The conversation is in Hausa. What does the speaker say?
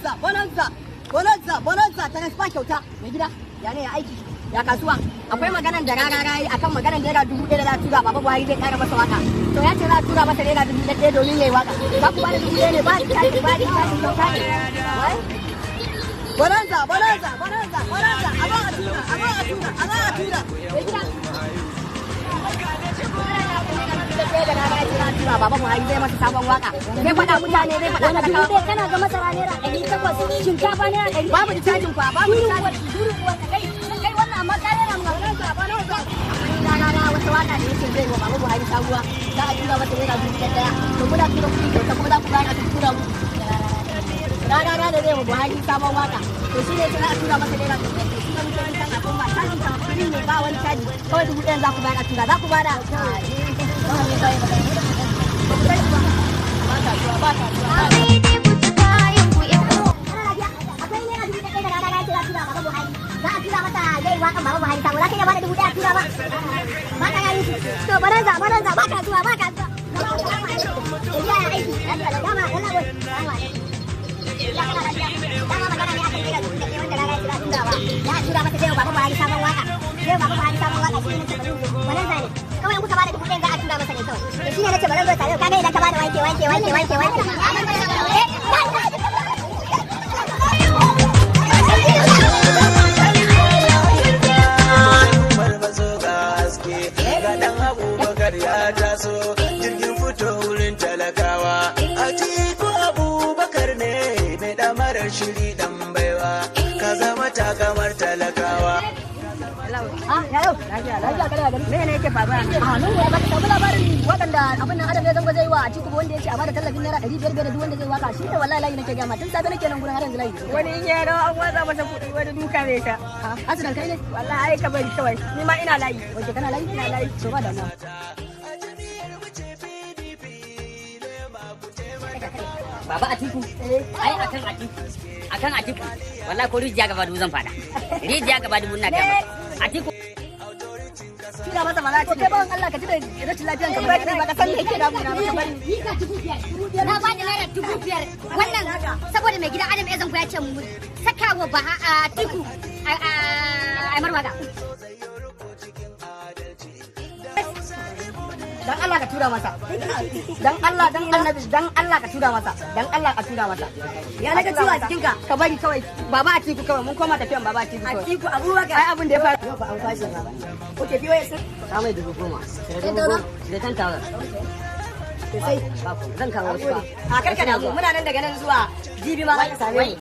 Bonanza, bonanza, bonanza, bonanza, transfer kyauta. Mai gida, ya ne, ya aiki, ya kasuwa? Akwai maganan da Rarara yi akan maganan ₦1,000 da za a tura Baba Buhari zai kara masa waka. To ya ce za a tura masa ₦1,000 domin yayi waka. Za ku bada 1,000 ne, ba caji, ba caji, kyauta ne. Wai? Bonanza, bonanza, bonanza, bonanza, a ba a tura, a ba a tura, a ba a tura. Mai gida. Tura Baba Buhari zai masa sabon waka. Zai faɗa mutane, zai faɗa Wani dubu talakawa. ɗaya? Kana ga masara ₦800, shinkafa ₦100. Babu cajin kwa, babu caji. Durin uwar ka kai, kai wannan amma ka rera mu. Bonanza, bonanza. Rarara wata waka da yake zai wa Baba Buhari sabuwa. Za a tura masa ₦1,000. To muna tura kuɗi kyauta kuma za ku bayar a tura mu. Rarara da zai wa Buhari sabon waka. To shi ne za a tura masa ₦1,000. Shi ne muke kan al'umma. Cajin ka free ne, ba wani caji. Kawai 1,000 za ku bayar a tura. Za ku bada. Ba ku sani ba. Ba kasuwa, ba kasuwa. Akwai ₦1,000 da Rarara ya ce za a tura Baba Buhari. Za a tura masa zai wakan Baba Buhari sabo. Za ka iya bada 1,000 a tura ba? Ba ka yayi su. To bonanza, bonanza, ba kasuwa, ba kasuwa. Ya aiki, dama, yalla boy. Ya kana lafiya? Dama magana ne akan ₦1,000 wanda Rarara ya ce za a tura wa. Za a tura masa zai wa Baba Buhari sabon waka. Zai wa Baba Buhari sabon waka, shi ne nace bari mu zo. Bonanza ne. Kawai in kuka bada 1,000 za a tura masa ne kawai. To shi ne nace bari mu zo tare. Kaga idan ka bada wanke wanke wanke wanke wanke. Barbazo ga haske, ga dan Abubakar ya taso, jirgin fito wurin talakawa. Atiku Abubakar ne mai damarar shiri, dan baiwa, ka zama takamar talakawa. Ah, ya yau? Lafiya, lafiya, kada gari. Me ne yake faruwa? Ah, nan ya baka samu labarin waɗanda abin nan Adam ya zango zai wa a cikin wanda yace a bada tallafin ₦500 500 da duk wanda zai waka. Shi ne wallahi layi nake gama. Tun safe nake nan gurin, har yanzu layi. Wani in ya rawa an watsa masa kuɗi, wani duka zai sha. Ah, Asidan kai ne? Wallahi ai ka bari kawai, ni ma ina layi. Oke, kana layi? Ina layi. To ba damuwa. A jam'iyyar mu ce PDP ne ba ku taimaka. Baba Atiku, ai akan Atiku, akan Atiku, wallahi ko rijiya gaba dubu zan fada. Rijiya gaba dubu na gaba. Atiku. Tura masa ma za To kai bawan Allah, ka ji da rashin lafiyan ka. Bari, baka san me yake damuna ba, ka bari. Ni ka 5,000. Na ba da ₦5,000. Wannan saboda mai gidan Adam Ezanku ya ce mu saka wa ba a Tiku a marwaga. Dan Allah ka tura masa. Dan Allah, dan Annabi, dan Allah ka tura masa. Dan Allah ka tura masa. Ya naga ciwo a jikinka? Ka bari kawai. Baba Atiku kawai, mun koma tafiyan Baba Atiku kawai. Atiku Abubakar. Ai abin da ya faru. Yau fa an kwashe ba. Oke, POS. Ka mai 10,000. Sai 10,000. Sai 10,000. Sai Ba ku zan kawo wasu ba. A karka damu, muna nan daga nan zuwa jibi ma za ka same mu. Wai.